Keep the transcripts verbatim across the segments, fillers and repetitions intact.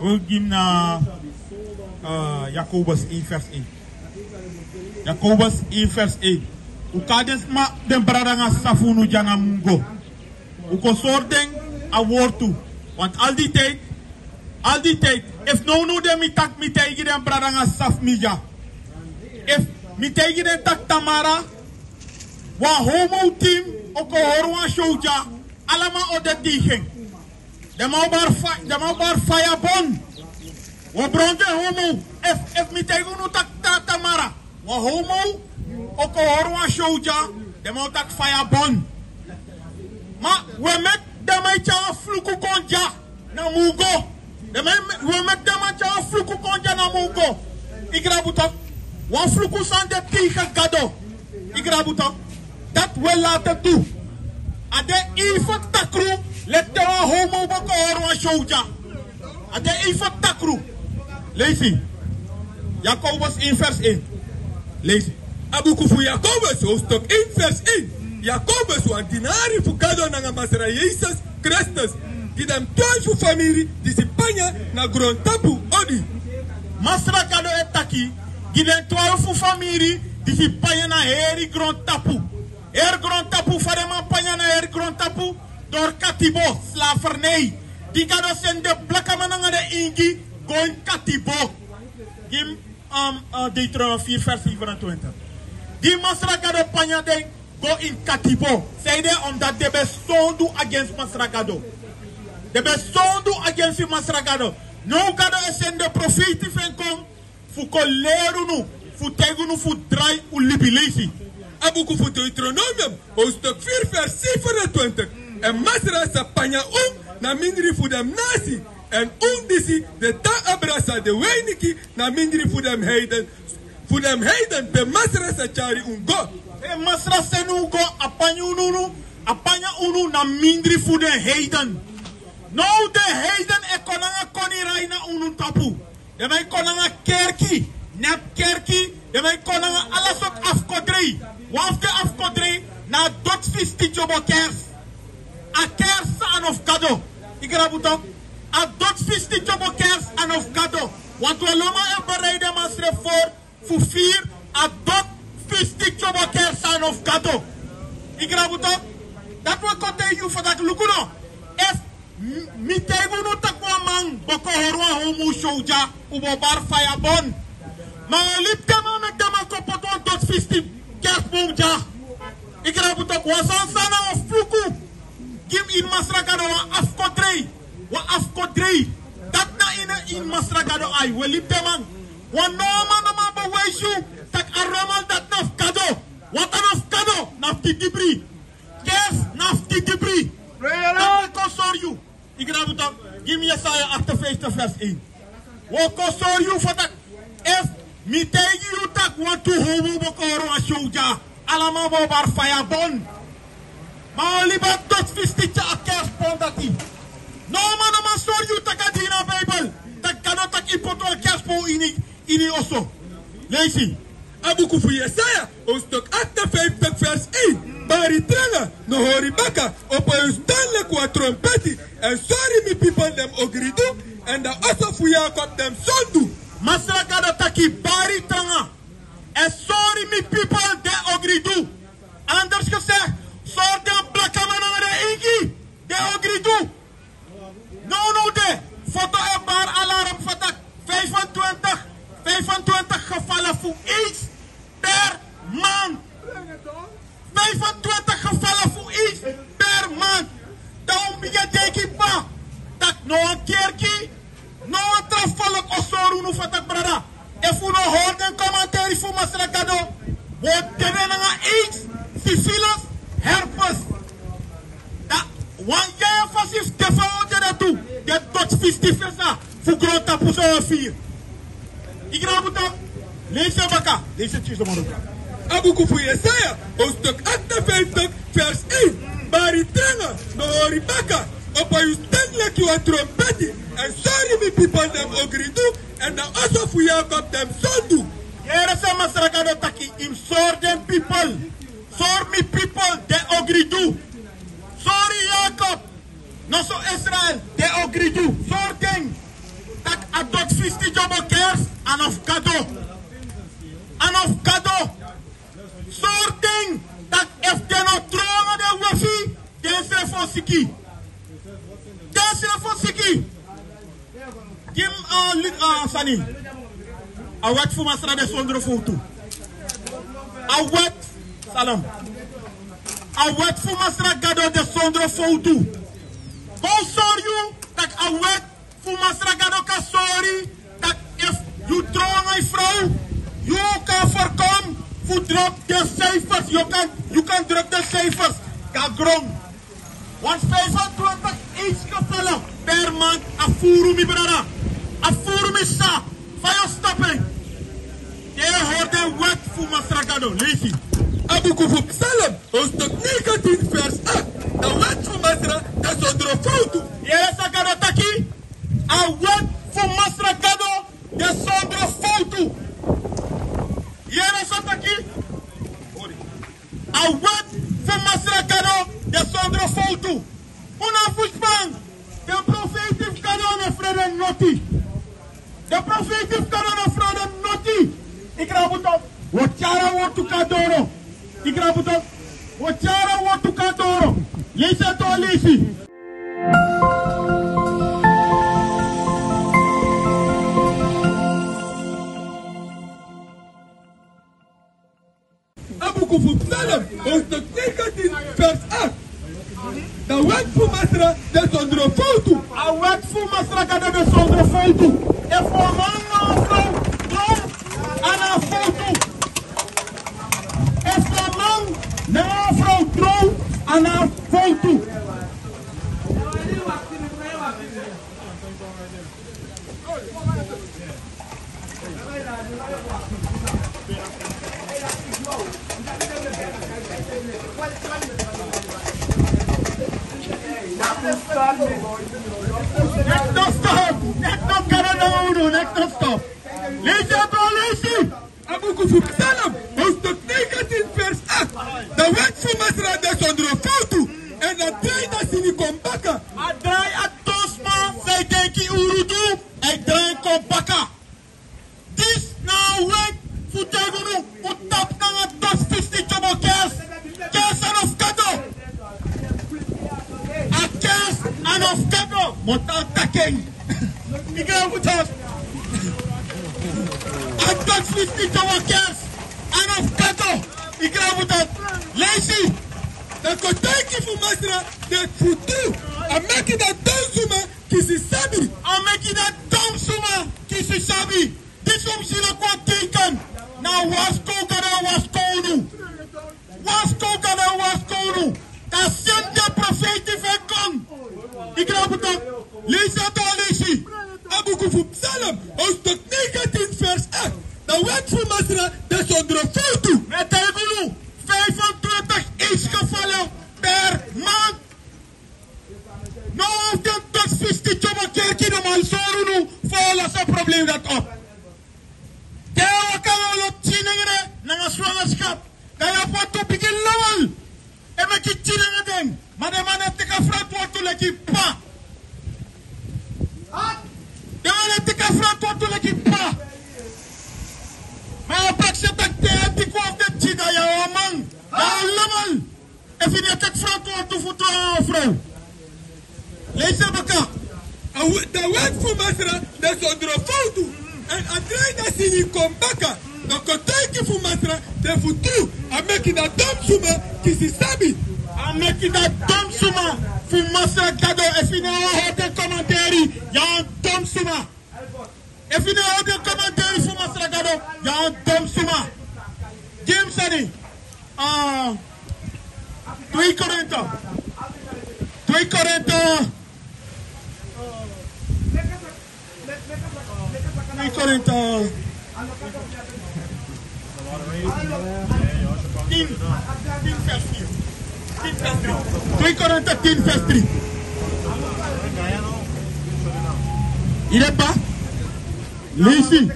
Un gi mi na, eh, Jakobus één vers één. Jakobus één vers één. Un kan den sma, den brada nanga sisa fu unu dya na mungo. Un kon sori den a wortu. Want al die tijd, al die tijd, efu nownow de mi taki, mi taigi den brada nanga sisa fu mi dya. Efu mi taigi den taki tamara wan homo team o kon hori wan show dya, ala man o de tegen. Den man o bari fa-, den man o bari faya bon. Wan bron den homo. Efu, efu mi taigi unu taki ta-, tamara wan homo o kon hori wan show dya, den man o taki faya bon. Ma un e meki den man e tyari wan fluku kon dya na mungo. Den man e me-, un e meki den man e tyari wan fluku kon dya na mungo. Igrabuto. Wan fluku san de tegen Gado. Igrabuto. Dati un e laten du. A de efu takru, leki te wan homo bo kon hori wan show dya. A de efu takru. Leisi. Jakobus één vers één. Leisi. A buku fu Jakobus, hoofdstuk één, vers één. Jakobus, wan dinari fu Gado nanga Masra Yesus Kristus, gi den twalufu famiri disi panya na grontapu odi. Masra Gado e taki gi den twalufu famiri disi panya na heri grontapu. Heri grontapu, fa den man panya na heri grontapu, dori katibo, slavernij. Di Gado seni den blakaman nanga den ingi go ini katibo. Gi mi, um, uh, Deuteronomium vier vers zevenentwintig. Di Masra Gado panya den go ini katibo. Sanede? Omdat den ben sondu against Masra Gado. Den ben sondu against Masra Gado. Now Gado e seni den profeiti fu en kon fu kon leri unu, fu taigi unu fu drai un libi. Leisi. A buku fu Deuteronomium, hoofdstuk vier, vers zevenentwintig. Èn Masra sa panya un na mindri fu den nasi, èn un disi de tan abra sa de weiniki na mindri fu den heiden, fu den heiden pe Masra sa tyari un go. Pe Masra seni un go, a panya unu, a panya unu na mindri fu den heiden. Now den heiden e kon nanga konirai na unu tapu. Den man e kon nanga kerki, nèp kerki, den man e kon nanga ala sortu afkodrei. Wan fu den afkodrei na a doti fisti tyobo kersi. A kersi san a no fu Gado. Igrabuto. A doti fisti tyobo kersi a no fu Gado. Want wan lo man e bereid den man srefi voor fu firi a doti fisti tyobo kersi san a no fu Gado. Igrabuto. Dati wi e kon taigi yu fu taki luku no. Efu M-, mi taigi unu taki wan man bo kon hori wan homo show dya, un bo bari faya bon. Ma wan libi den man meki den man kon poti wan doti fisti kersi bon dya. Igrabuto. Wan sani san na wan fluku. Gi mi ini Masra Gado wan afkodrei. Wan afkodrei. Dati na ini, ini Masra Gado ai. Wi e libi den man. Wan no man no man bo wijsi yu taki a roman dati na fu Gado. Watra na fu Gado, na fu didibri. Kersi na fu didibri. Dati wi kon sori yu. Igrabuto. Gi mi Yesaya achtenvijftig vers één. Wi kon sori yu fu taki, efu mi taigi yu taki wantu homo bo kon hori wan show dya, ala man bo bari faya bon. Ma wan libi a doti fisti tyari a kersi bon dati. No man no man sori yu taki a de ini a Bijbel taki Gado taki yu poti wan kersi bon ini, ini oso. Leisi. A buku fu Yesaya, hoofdstuk achtenvijftig, vers één. Bari tranga, no hori baka, opo yu stan leki wan trompeti, èn sori mi pipel den ogridu, èn den oso fu Yakob den sondu. Masra Gado taki bari tranga, èn sori mi pipel den ogridu. Anders gezegd, sori den blakaman nanga den ingi den ogridu. Now now de, foto e bari alarm fu taki vijfentwintig, vijfentwintig gevallen fu aids per maand. Vijfentwintig gevallen fu aids per maand. Dan un bigin e denki taki no wan kerki, no wan tra volk o sori unu fu taki brada. Efu un no hori den komanteri fu Masra Gado, wi o dede nanga aids, syphilis, herpes. Dan wan yeye fasi fu de fa wi o dede tu, den doti fisti fesa fu grontapu san wi e firi. Igrabuto. Leisi baka, leisi tyiso moro. A buku fu Yesaya, hoofdstuk achtenvijftig, vers één. Bari tranga, no hori baka, opo yu stan leki wan trompeti, èn sori mi pipel den ogridu, èn den oso fu Yakob den sondu. Yere san Masra Gado taki, yu mus sori den pipel. Sori mi pipel den ogridu. Sori Yakob, noso Israel, den ogridu. Sori den. A doti fisti dyobo kersi, a no fu Gado. A no fu Gado. Sortu den taki efu den no tron nanga den wefi, den srefi o siki. Den srefi o siki. Gi mi, eh, li-, eh, sani. A wet fu Masra de sondro fowtu. A wet, salam. A wet fu Masra Gado de sondro fowtu. Kon sori yu taki a wet fu Masra Gado kan sori taki efu yu tron nanga yu frow, yu kan voorkom fu drop den cijfers, yu kan, yu kan drop den cijfers. Go na gron. Wan vijfentwintig eensgevallen per maand. A furu, mi brada. A furu, mi sa. Fa yu o stop en? Yu e hori den wet fu Masra Gado. Leisi. A buku fu Psalm, hoofdstuk negentien, vers acht. A wet fu Masra de sondro fowtu. Yere san Gado taki. A wet fu Masra Gado de sondro fowtu. Yere san taki. A wet fu Masra Gado de sondro fowtu. Un no fusutan. Den profeiti fu Gado no e frede noti. Den profeiti fu Gado no e frede noti. Yu grabu toki. Wi o tyari a wortu kon na doro. Yu grabu toki. Wi o tyari a wortu kon na doro. Leisi, a tu leisi. A buku fu Psalm, hoofdstuk negentien, vers acht. A wet fu Masra de sondro fowtu. A wet fu Masra Gado de sondro fowtu. Efu wan man nanga wan frow tron, a no abi fowtu. Efu wan man nanga wan frow tron, a no abi fowtu. Next no stop. Next no stop. Next no stop. Leisi, a tu leisi. A buku fu Psalm, hoofdstuk negentien, vers acht. A wet fu Masra de sondro fowtu, èn a drai dati sini kon baka. A drai a don sma san e denki uru du, a e drai en kon baka. Disi na a wet fu taigi unu, un tapu nanga doti fisti tyobo kersi. Kersi a no fu Gado. A kersi a no fu Gado. Mi o taki en. Yu grabu toki. A doti fisti tyobo kersi a no fu Gado. Yu grabu toki. Leisi. A kotoigi fu Masra de fu tru. A meki dati don suma kisi sabi. A meki dati don suma kisi sabi. Disi wi e si leki wan teken. Na a warskow Gado e warskow unu. Warskow Gado e warskow unu. Kan seni den profeiti fu en kon. Yu grabu toki. Leisi, a tu leisi. A buku fu Psalm, hoofdstuk negentien, vers acht. A wet fu Masra de sondro fowtu. Mi e taigi unu, vijfentwintig eensgevallen per maand. No, fu den doti fisti tyobo kerki no man sori unu fa yu o losi a problem dati op. Te yu e waka nanga lo pikin nengre nanga swangerschap, dan yu abi wan tu pikin lawel. E meki pikin nanga den. Ma den man no e teki a frantwortu leki p'pa. Den man no e teki a frantwortu leki p'pa. Ma yu o prakseri taki te yu e teki wan fu den pikin, dan yu a wan man. Dan yu lawel. Efu yu no e teki frantwortu fu tron nanga frow. Leisi baka. A we-, a wet fu Masra de sondro fowtu. Èn a drai dati sini kon baka. A kotoigi fu Masra de fu tru. A meki dati don suma kisi sabi. A meki dati don suma fu Masra Gado. Efu yu no e hori den komanteri, yu a wan don suma. Efu yu no e hori den komanteri fu Masra Gado, yu a wan don suma. Gi mi sani. Ah, twee Korinte. Twee Korinte. Twee Korinte. Tien, tien vers vier. Tien vers drie. Twee Korinte tien vers drie. Yu de kba? Leisi.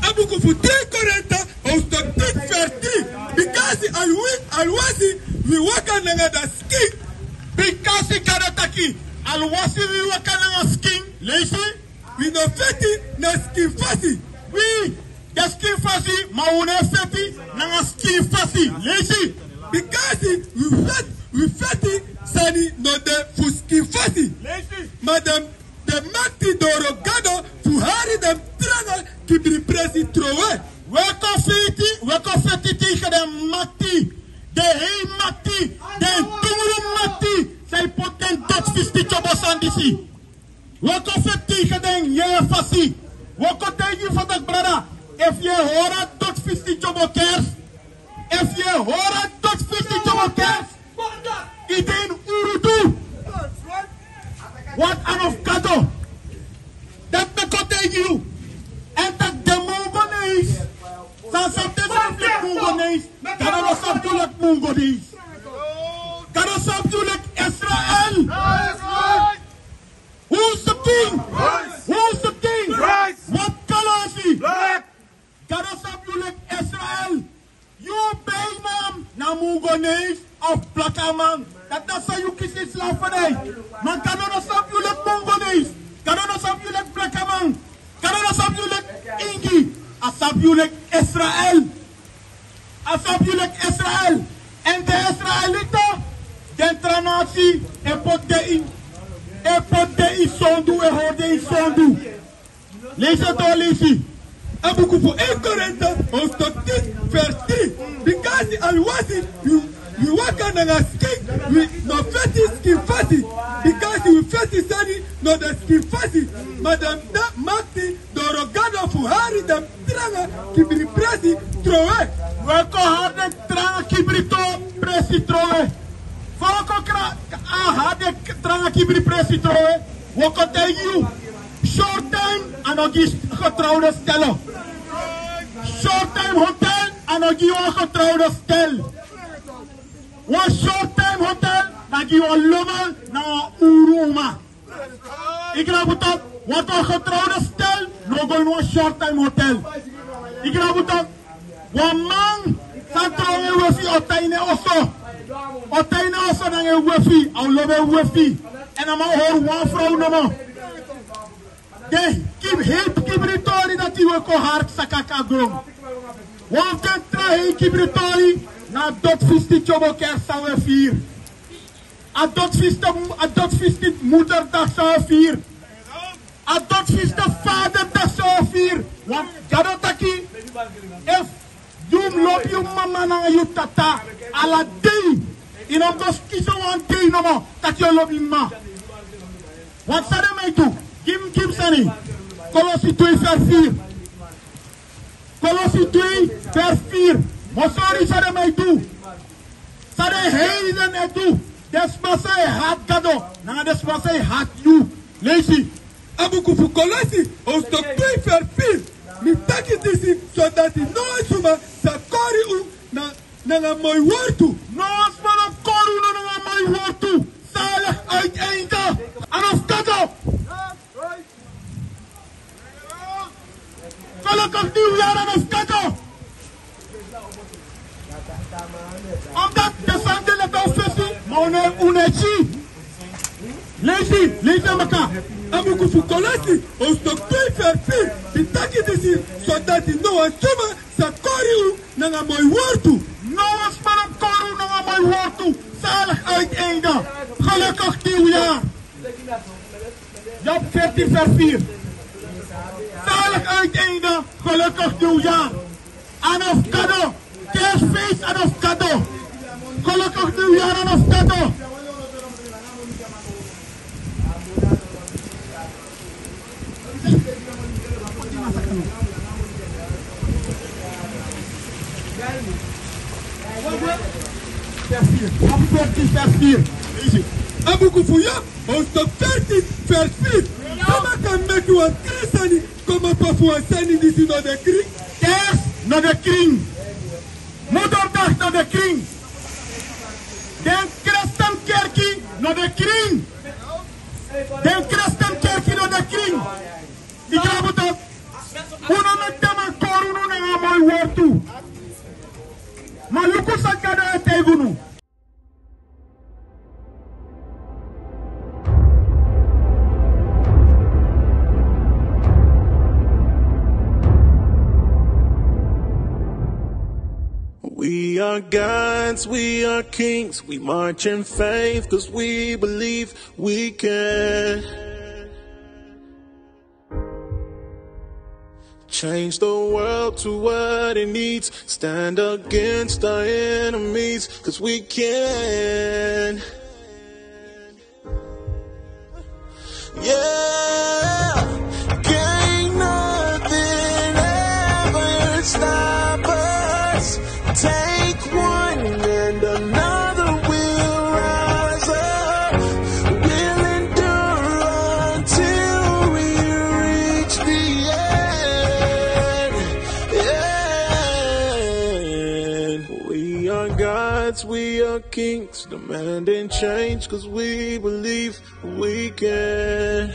A buku fu twee Korinte, hoofdstuk tien, vers drie. Bikasi alwi-, alwasi wi waka nanga a skin. Bikasi Gado taki, alwasi wi waka nanga skin. Leisi. Wi no feti na skin fasi. Wi de skin fasi, ma wi no e feti nanga skin fasi. Leisi. Bikasi wi feti, wi feti sani no de fu skin fasi. Leisi. Ma den, den makti doro Gado fu hari den tranga kibri presi trowe. Wi e kon feti, wi e kon feti tegen den makti. Den hei makti, den tunguru makti. San e poti den doti fisti tyobo sani disi. Wi e kon feti tegen den yeye fasi. Wi e kon taigi yu fa taki brada. Efu yu e hori a doti fisti tyobo kers. Efu yu e hori a doti fisti tyobo kers. Yu de ini urudu. Wan anu fu Gado. Dati mi e kon taigi yu. Èn taki den Mongoneis. San sabi den sabi leki Mongoneis. Gado no sabi yu leki Mongoneis. Gado sabi yu leki Israel. Who's the king? Who's the king? Christ. Wat kalasi? Black. Gado sabi yu leki Israel. Yu bijnaam na Mongoneis of blakaman. Dati na san yu kisi slavernij. Ma Gado no sabi yu leki Mongoneis. Gado no sabi yu leki blakaman. Gado no sabi yu leki Ingi. A sabi yu leki Israel. A sabi yu leki Israel. Èn den Israelita, den tra nasi, e poti den ini, e poti den ini sondu, e hori den ini sondu. Leisi, a tori leisi. A buku fu één Korinte, hoofdstuk tien, vers drie. Bikasi alwasi wi, wi waka nanga skin, wi no feti skin fasi. Bikasi wi feti sani no de skin fasi. Ma den, den makti doro Gado fu hari den tranga kibri presi trowe. Wi e kon hari den tranga kibri to presi trowe. Fa wi e kon kra-, a hari den k-, tranga kibri presi trowe. Wi e kon taigi yu. Short time a no gi getrouwde stellen. Short time hotel a no gi wan getrouwde stel. Wan short time hotel na gi wan lomal na wan uru uma. Yu grabu tok, want wan getrouwde stel no go ini wan short time hotel. Yu grabu tok, wan man san trouw nanga en wefi o tan ini en oso. O tan ini en oso nanga en wefi, a o lobi en wefi. Èn a man o hori wan frow nomo. Den kib-, hei kibri tori dati wi e kon hari saka kon na gron. Wan fu den tra hei kibri tori na a doti fisti tyobo kerst san wi e firi. A doti fisti, a doti fisti moederdag san wi e firi. A doti fisti vaderdag san wi e firi. Want Gado taki, efu yu mus lobi yu mama nanga yu tata ala dei. Yu no mus kisi wan dei nomo taki yu o lobi yu mama. Want san den man e du, gi mi, gi mi sani. Kolosi tu vers firi. Kolosi tu vers firi. Mi o sori san den man e du. San den heiden e du. Den sma san e hati Gado nanga den sma san e hati yu. Leisi. A buku fu Kolosi, hoofdstuk tu vers firi. Mi taki disi, sodati no wan suma sa kori unu na, nanga moi wortu. No wan sma no mus kori unu nanga moi wortu. Zalig Uiteinde. Anu fu Gado. Gelukkig nieuwjaar, anu fu Gado. Omdat den sani de leki un fesi, ma un no, un no e si. Leisi, leisi a maka. A buku fu Kolosi, hoofdstuk tu vers firi. Mi taki disi, sodati no wan suma sa kori unu nanga moi wortu. No wan sma no mus kori unu nanga moi wortu. Zalig Uiteinde. Gelukkig nieuwjaar. Job veertien vers vier. Zalig Uiteinde, gelukkig nieuwjaar. Anu fu Gado, kerstfeest, anu fu Gado. Gelukkig nieuwjaar, anu fu Gado. Vers vier. Job veertien vers vier. A buku fu Job, hoofdstuk veertien vers vier. Suma kan meki wan krin sani kon opo fu wan sani disi no de krin? Kerst no de krin. Moederdag no de krin. Den kresten kerki no de krin. Den kresten kerki no de krin. Yu grabu tok. Un no meki den man kori unu nanga moi wortu. Ma luku san Gado e taigi unu. Are gods, we are kings. We march in faith, cause we believe we can change the world to what it needs. Stand against our enemies, cause we can. Yeah, can't nothing ever stop us. Take one and another will rise up. We'll endure until we reach the end. Yeah. We are gods, we are kings, demanding change, cause we believe we can.